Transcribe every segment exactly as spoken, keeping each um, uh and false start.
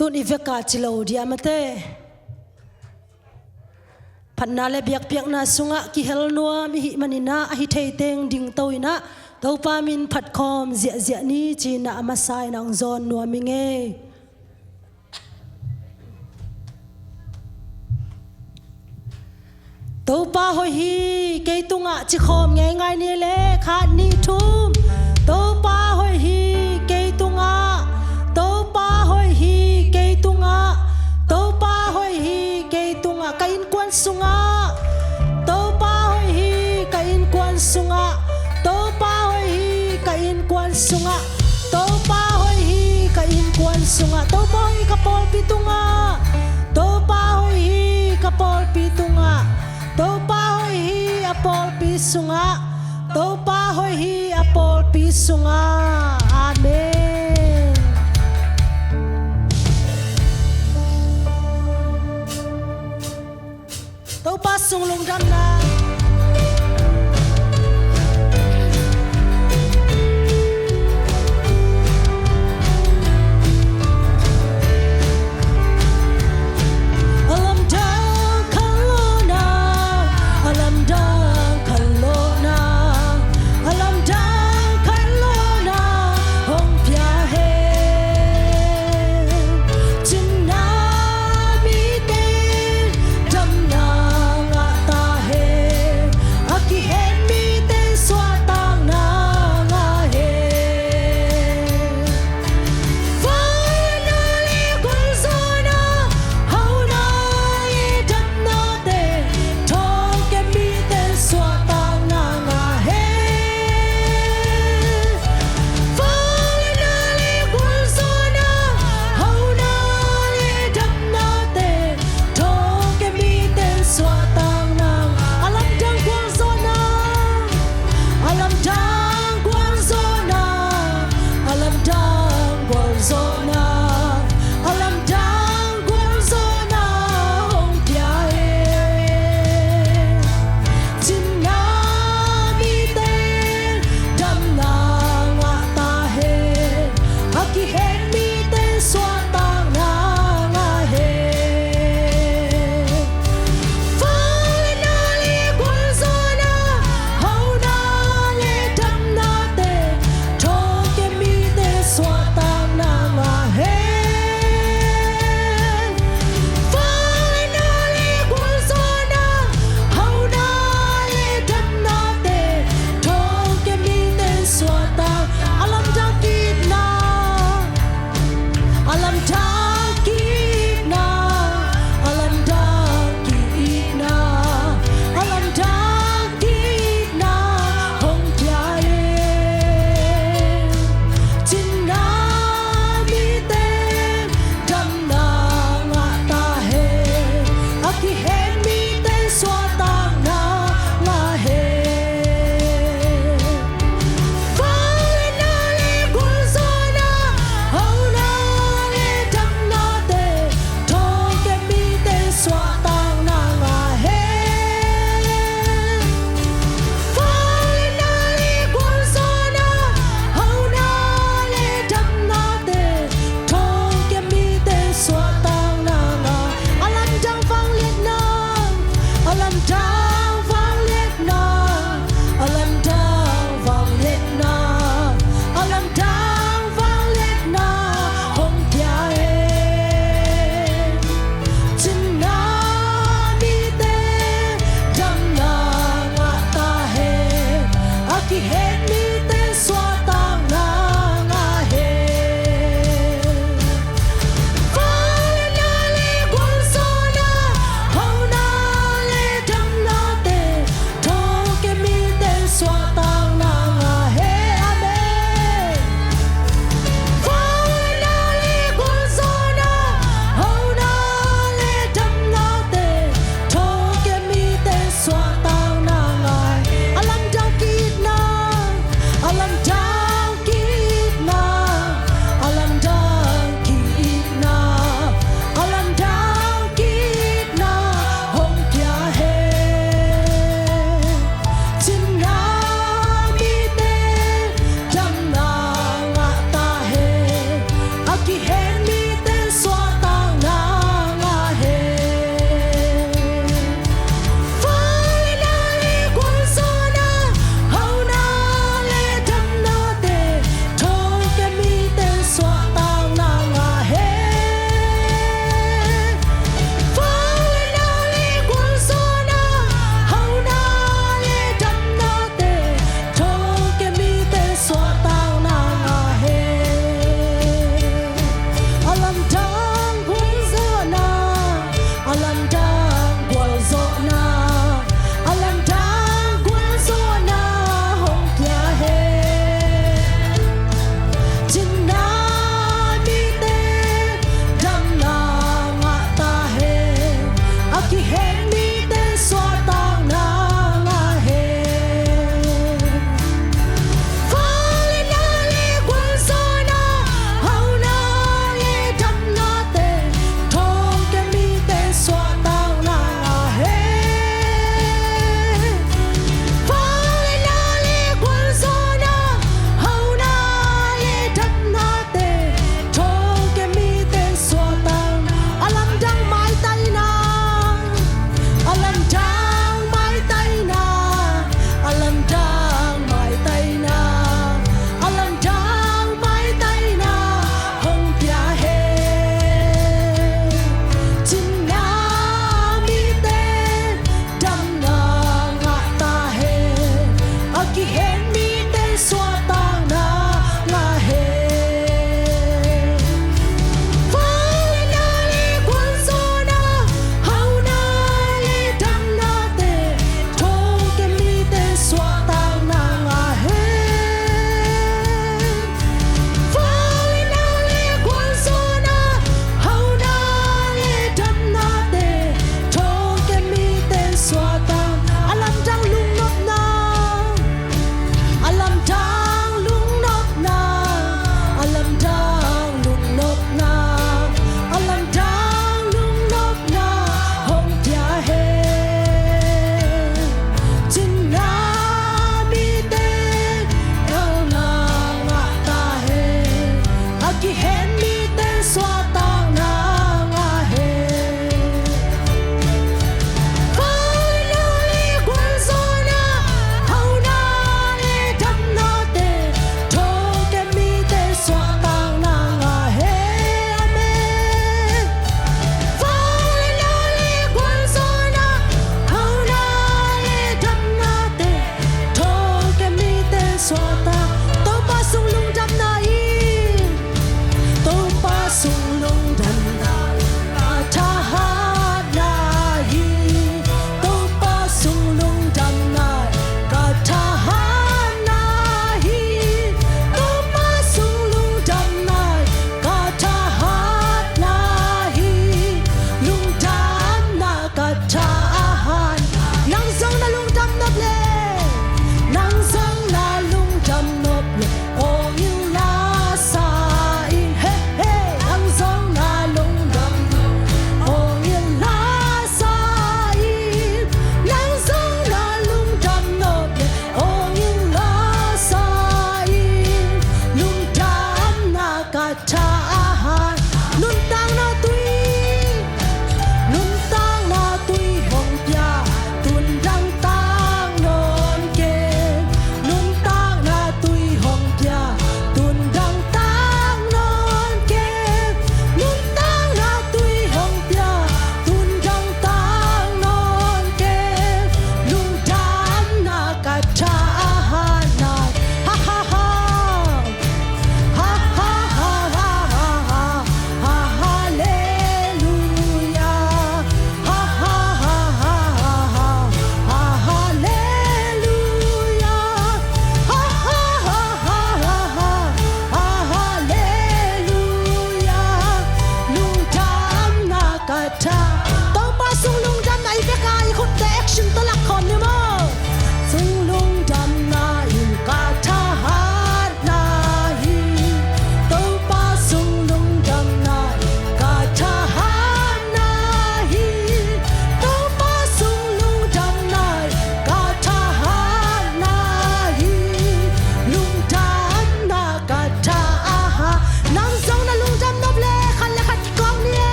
Tun i veka ci lo dia mate. Phatna le biakpiakna sungah kihel nuam i hih maninah a hi thei teng dingto inah Topa min phatkhawm ziahziah ni cinah a masa inah hong zawn nuam i ngei. Topa hoih hi kei tungah cikhawm ngeingai ni le khat nih thum. Topa hoih hi kei tungah. Topa hoih hi kei tungah. Topa hoih hi kei tungah. Ka innkuan sungah. Topa hoih hi ka innkuan sungah. Topa hoih hi ka innkuan sungah. Topa hoih hi ka innkuan sungah. Topa hoih hi ka pawlpi tungah. Topa hoih hi ka pawlpi tungah. Topa hoih hi a pawlpi sungah. Topa hoih hi a pawlpi sungah. Amen. Topa sung lungdamna. A lamdang khat lawhna, a lamdang khat lawhna, a lamdang khat lawhna hong pia hen. Cina mite damna ngah ta hen.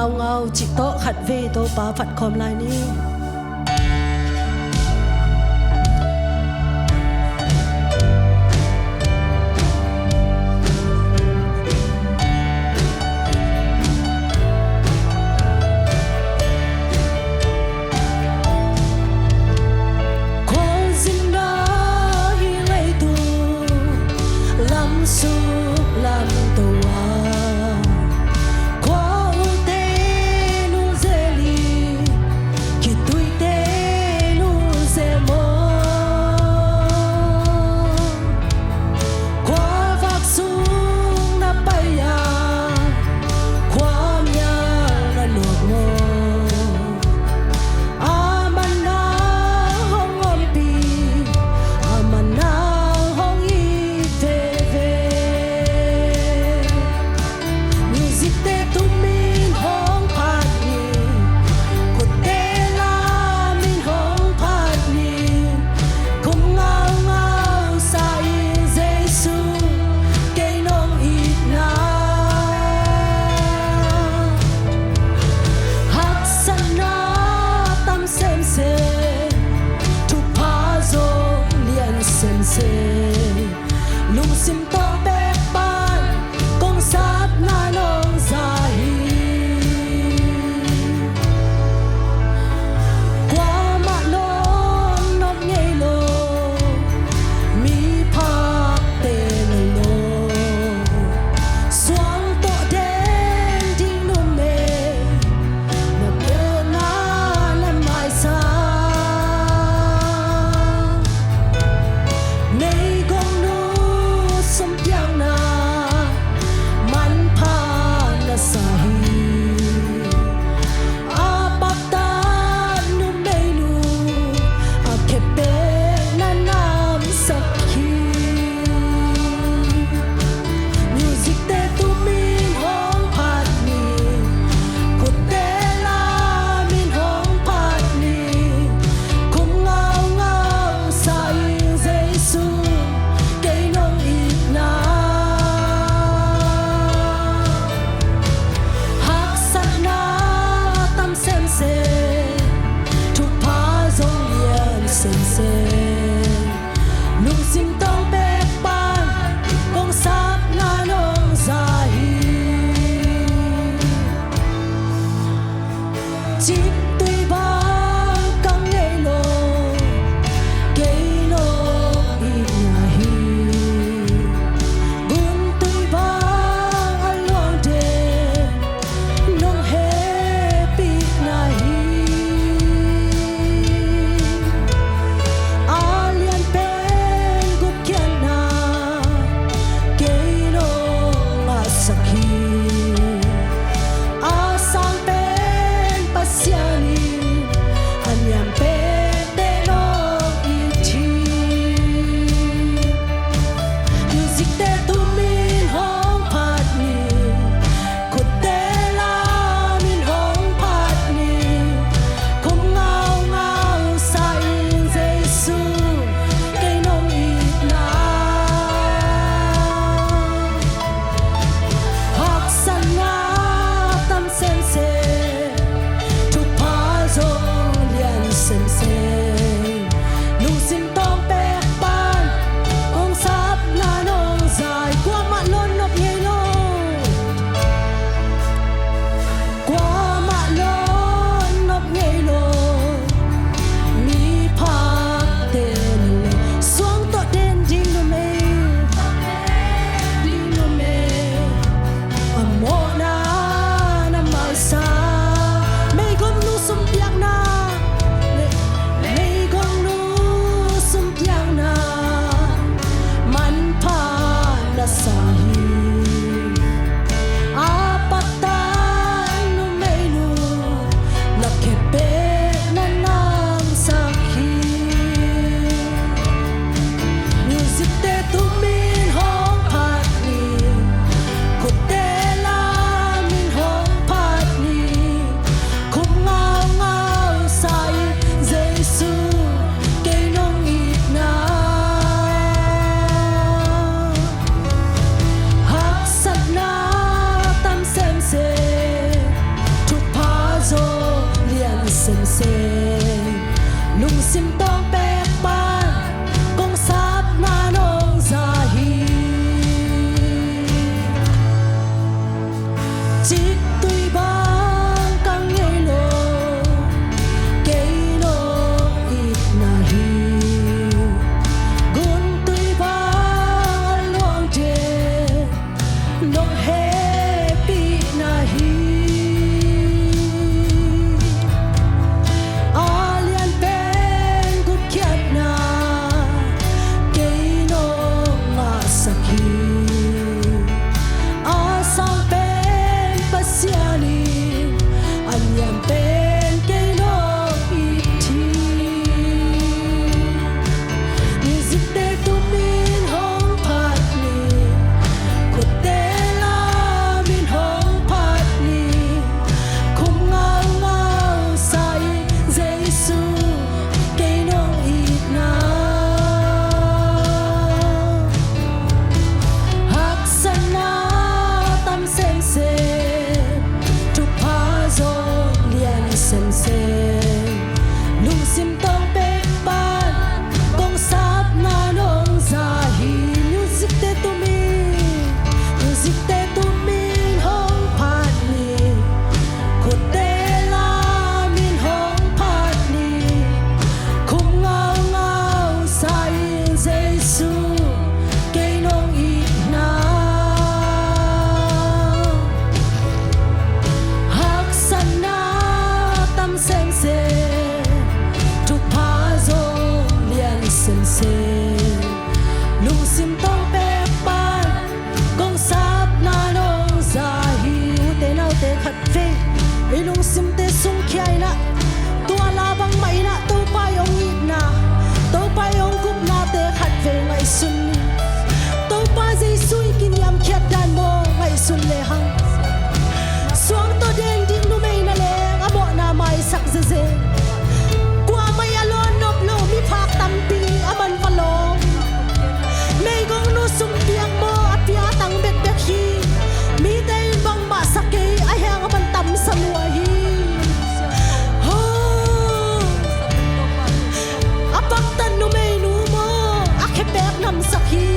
Ngaungau cih tawh khatvei Topa phat khawm lai ni. Khualzinna hi leitung lam suk lam to a, khualte nungzel in sem, lungsim tawng pek pan kong sapna nong za hi. Ciktui bang ka ngei lo, kei nong itna hi. Guntui bang a luang ciang nong hehpihna hi. A lian pen gupkhiatna kei nong ngahsak hi. A sang pen Pasian hi, a niam pen kei nong it hi. Musicte tumin hong phat ni, khutte lamin hong phat ni, khum ngaungau sa in Jesu, kei nong itna. Haksatna tam semsem, thupha zong lian semsem, lungsim tawng pek pan kong sapna nong za hi. Musicte tumin, musicte tumin hong phat ni, khutte lamin hong phat ni, khum ngaungau sa in Jesu, kei nong itna. Haksatna tam semsem, thupha zong lian semsem, lungsim tawng pek pan kong sapna nong za hi. Ute naute, khatvei i lungsimte sungkhia in ah, tua la bangmah in ah Topa i hong itna, Topa i hong gupnate khatvei ngaihsun ni. Topa Jesu i kiniamkhiat dan maw ngaihsun lehang, suang tawh deng ding numei na leng a mawhna maisak zeze. Kuamah i a lawn nop lo miphak tampi a man va lawng. Meigongnu sumpiak maw a pia a tang bekbek hi. Mite in bangmah sa kei a, heng a man tamsa lua hi. Ho. A paktat numeinu maw a khepek namsak hi.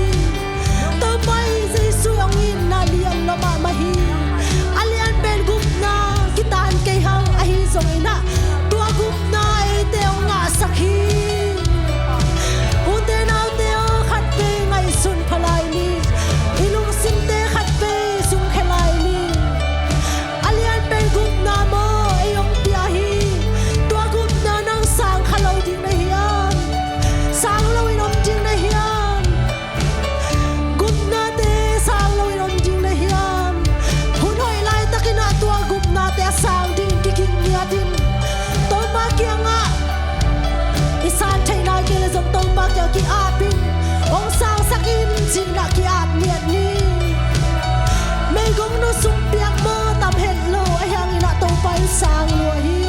Topa i Jesu hong itna lian lo mahmah hi. A lian pen gupna kitan kei hang, ahi zongin ah tua gupna eite hong ngahsak hi. Ute naute aw, khatvei ngaihsun pha lai ni. I lungsimte khatvei sungkhia lai ni. A lian pen gupna maw ei hong pia hi. Tua gupna nang sang kha lo ding na hiam? Sang loin om ding na hiam? Gupnate sang loin om ding na hiam? Hun hoih laitakin ah tua gupnate a sang ding kiging ngiat in, Topa kiangah i san theih nai kei leh zong Topa kiang ki-ap in, hong sangsak in, ci-in ah ki-ap ngiat ni. Meigongnu sumpiak maw tam het lo, ahi hangin ah Topa in sang lua hi.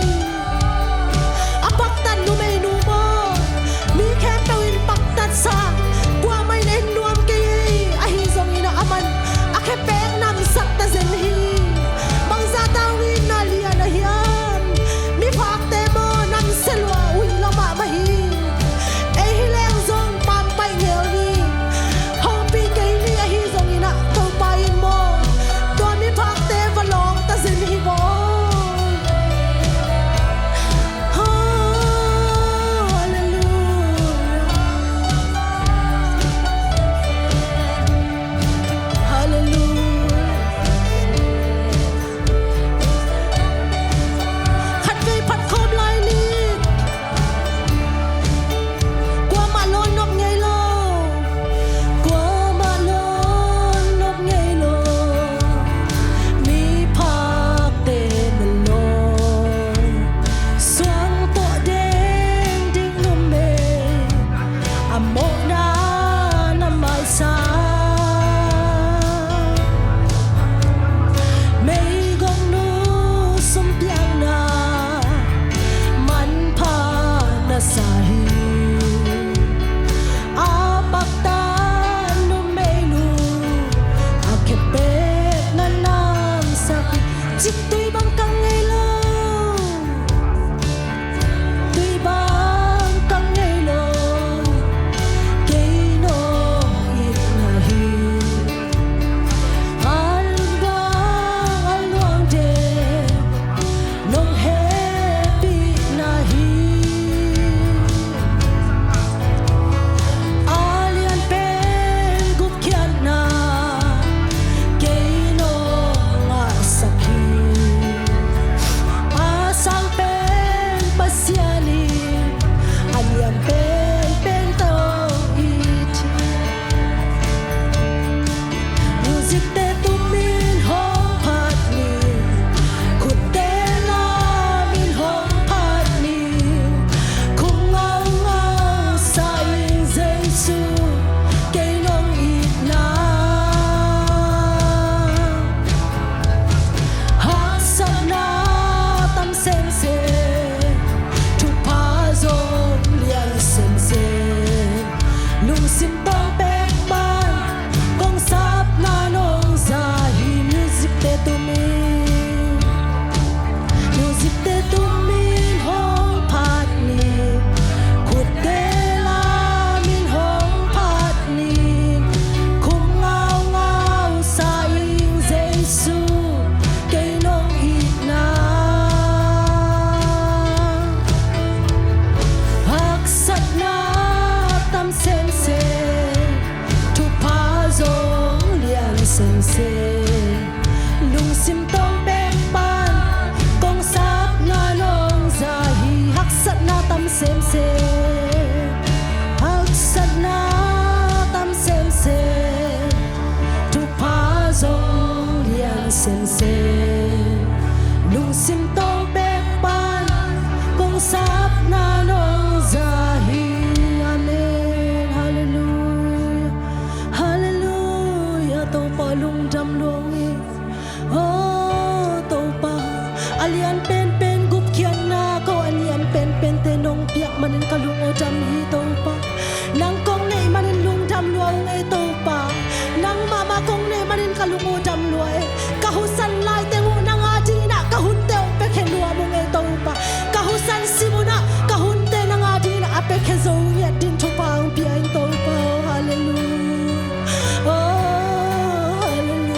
A paktat numeinu maw, mi khempeuh in paktatsa, kuamah in en nuam kei ei, ahi zongin ah a man a khepek namsak ta zen hi. Bangzah tawh hong itna lian a hiam? Miphakte maw namsia lua, uih lo mahmah hi. Ei hi leng zong pampaih ngel ni. Hopih kei ni, ahi zongin ah Topa in maw tua miphakte va lawng ta zen hi maw. Halleluia. Halleluia. Khatvei phat khawm lai ni. Kuamah lawn nop ngei lo. Kuamah lawn nop ngei lo. Miphakte na lawn. Suang tawh deng ding numei a mawhna na maisak. Meigongnu sumpiakna manpha na sa hi. A paktat numeinu a khepek na namsak hi. Ciktui bang ka ngei lo. Lungsim tawng bek pan kong sapna nong za hi. Haksatna tam semsem, haksatna tam semsem, thupha zong lian semsem. Lungsim tawng bek pan kong sapna nong za hi. Amen. Halleluia. Halleluia. Topa lungdam lua ung ei. Oh Topa, a lian penpen gupkhiatna ko a niam penpente nong piak manin ka lung aw dam hi Topa. Nang kong neih manin lungdam lua ung ei Topa. Nang mahmah kong neih manin ka lung aw dam lua ei. Ka husan laiteng uh nang a dingin ah ka hunte hong piakhia nuam ung ei Topa. Ka husan sim un ah ka hunte nang a dingin ah a piakhia zo ngiat ding thupha hong pia in Topa. Oh, halleluia. Oh, halleluia.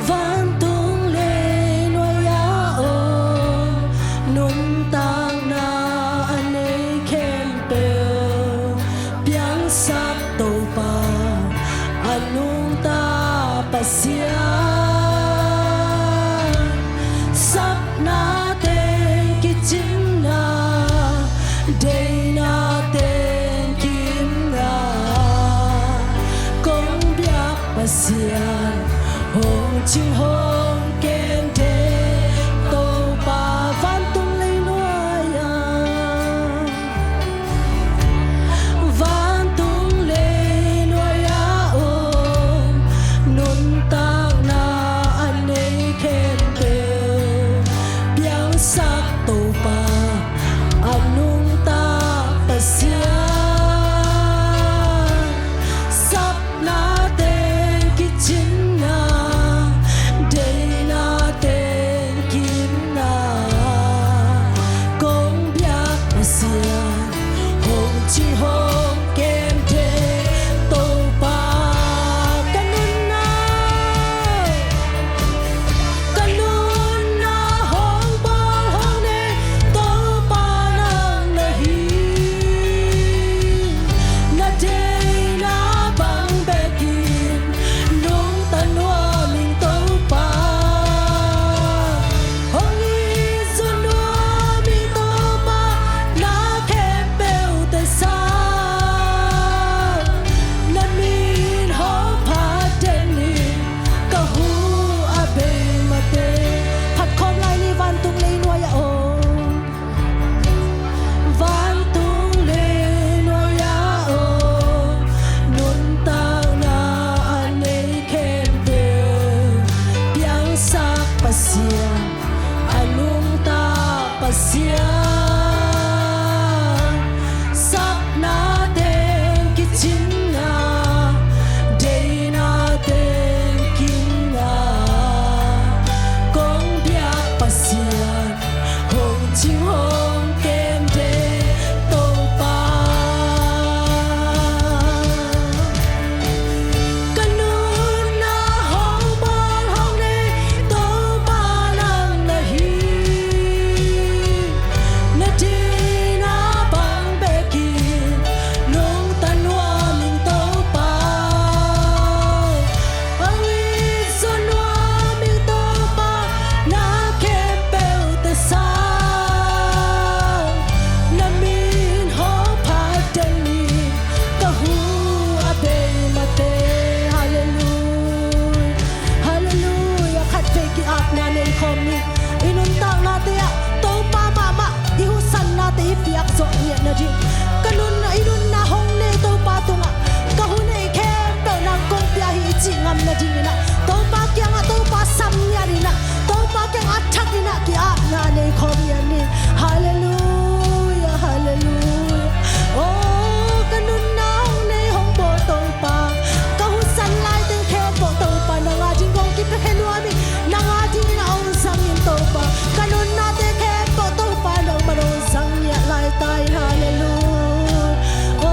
Vantung leinuai-a om, nuntakna a nei khempeuh piangsak Topa, a nungta Pasian. Sapna teng kicinna, deina teng kimna, kong biak Pasian, hong cing hong kem den Topa, vantung leinuai-a. Vantung leinuai-a om, nuntakna a nei khempeuh piangsak Topa, a nungta Pasian. Sapna teng kicinna, deina teng kimna, kong biak Pasian, hong cing hong kem den Topa. Ka nunna, ka nunna hong bawl hong nei Topa nang na hi. Na deina bang bekin nungta nuam ing Topa. Hong it zaw nuam ing Topa, na khempeuhte sang. Na min hong phat den in, ka hu a bei mate. Phat khawm lai ni. Vantung leinuai-a om. Vantung leinuai-a om, nuntakna a nei khempeuh piangsak Pasian, a nungta Pasian. Sapna teng kicinna, deina teng kimna, kong biak Pasian, hong cing hong kem den Topa. Ka nunna hong bawl hong nei Topa nang na hi. Na deina bang bekin nungta nuam ing Topa. Hong it zaw nuam ing Topa, na khempeuhte sang. Na min hong phat den in, ka hu a bei mate. Halleluia. Halleluia. Khatvei ki-apna nei khawm ni. I nuntaknate ah Topa mahmah i husannate i piak zawh ngiat nading, ka nunna, i nunna hong nei Topa tungah, ka hu neih khempeuh nang kong pia hi i cih ngam nadingin ah, Topa kiangah Topa sam ngiat in ah, Topa kiangah a thak in ah ki-apna nei khawm ngiat ni. Halleluia, halleluia. Oh, ka nunna hong nei hong bawl Topa, ka husan laiteng khempeuh Topa, nang a ding kong kipiakhia nuam ing, nang a dingin ah hong zang in Topa. Ka nunnate khempeuh Topa, nangman hong zang ngiat lai ta in. Halleluia.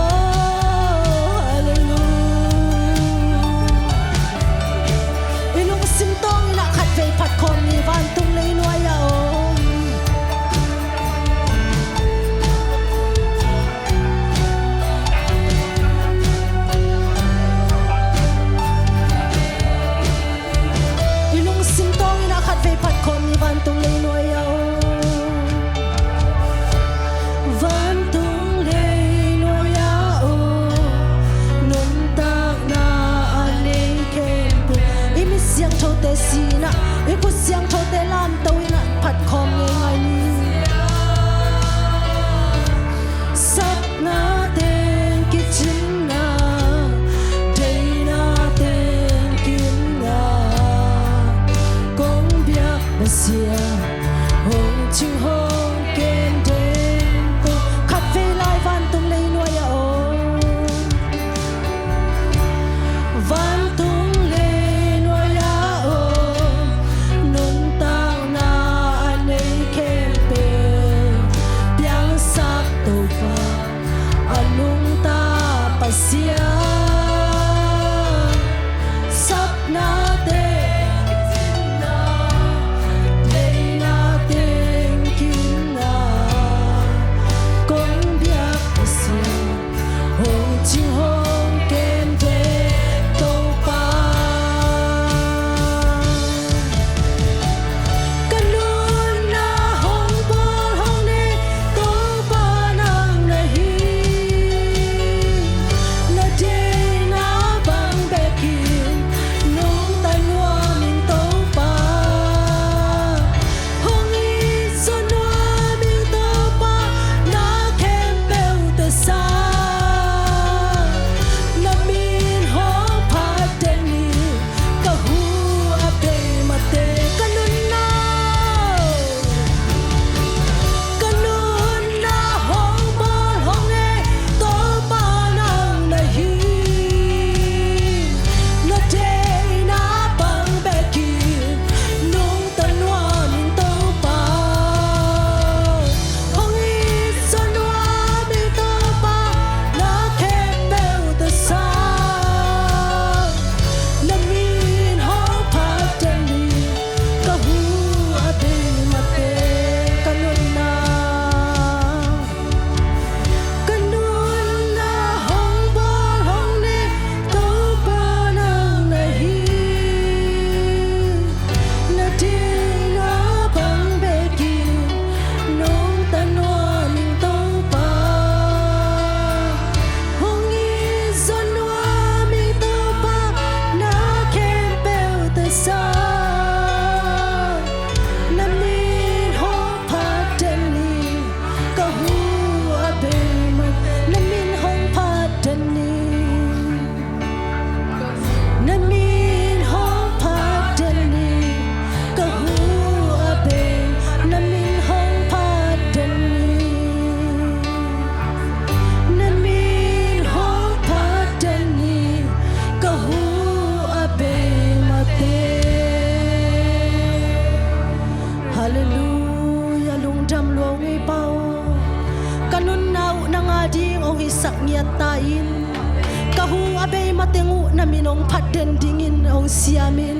A bei mateng uh na min hong phat den dingin hong siam in.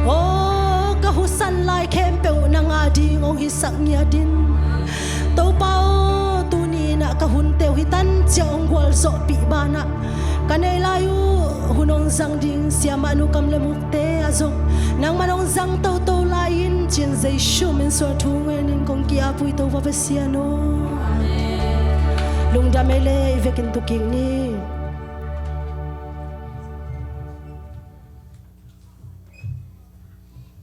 Aw, ka husan lai khempeuh nang a ding hong hisak ngiat in. Topa aw, tuni in ah ka hunte uh hih tan ciang hong gualzawhpih banah ka nei lai uh hun hong zang ding siamah nu kam le mukte ah zong nangman hong zang toto lai in ci-in Jesu min suang thu ngenin kong ki-ap uh hi Topa Pasian aw. Lungdam ei le, i vekin tu kik ni.